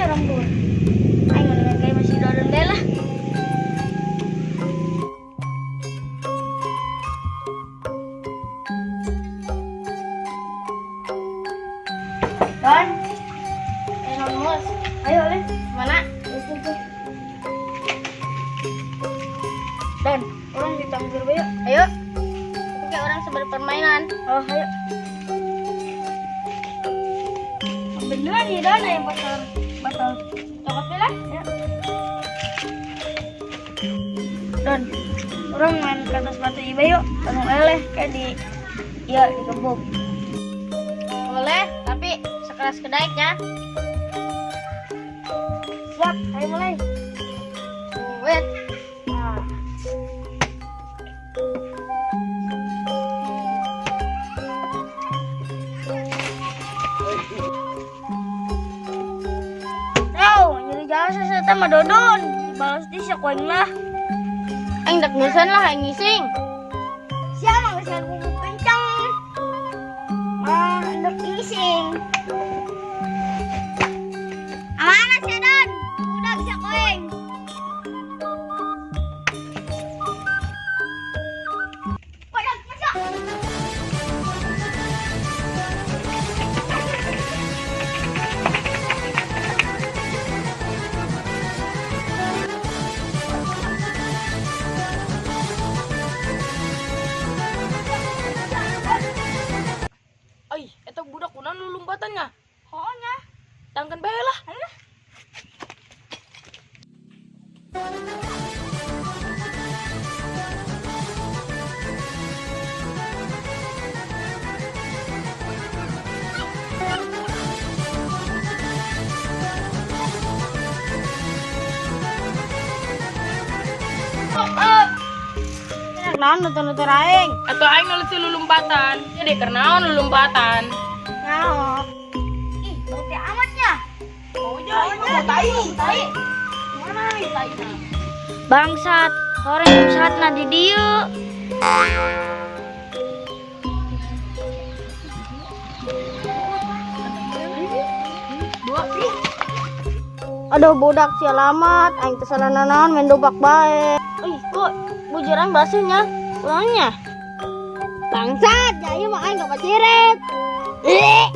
Lembur. Aing mendingan kayak masih Dodon bae lah. Don, Non mus, ayo Le. Mana? Itu tuh. Don, urang ditanggir bae yuk. Ayo. Oke, urang sebari permainan. Oh, ayo. Beneran nih Don, yang botol botol Cokot lah. Ya. Don, urang main ke atas batu iba yuk. Anu eleh kayak di ya di kebun. Boleh, tapi sekeras kedaiknya. Siap, ayo mulai. Wait. Nah. Tau, nyeri jasa saya mah Dodon. Dibalas di sakoing lah. Aing dak ngeuseun lah, aing ngising. Siapa nggak bubuk kencang? Mah, hendak ngising. Amanah sih Don, udah bisa koeng. Padang, masuk. Ai, eta budak kunaon lulumpatan nya? Pokoknya, Tangkeun bae lah. ayo lah. Naon nutur-nutur aing? Atau aing nulis si lulumpatan. Jadi keur naon lulumpatan? Naon? Ih, putih amatnya. Oh iya, ini tai, tai. Mana nih tai? Bangsat, horeng bangsatna di dieu. Aduh budak sia lamat, aing teh salah nanaon main dobak bae. Ih, kok bujuran basuhnya? Ulangnya. Bangsat, ya ieu mah aing gak pacirit. Ih.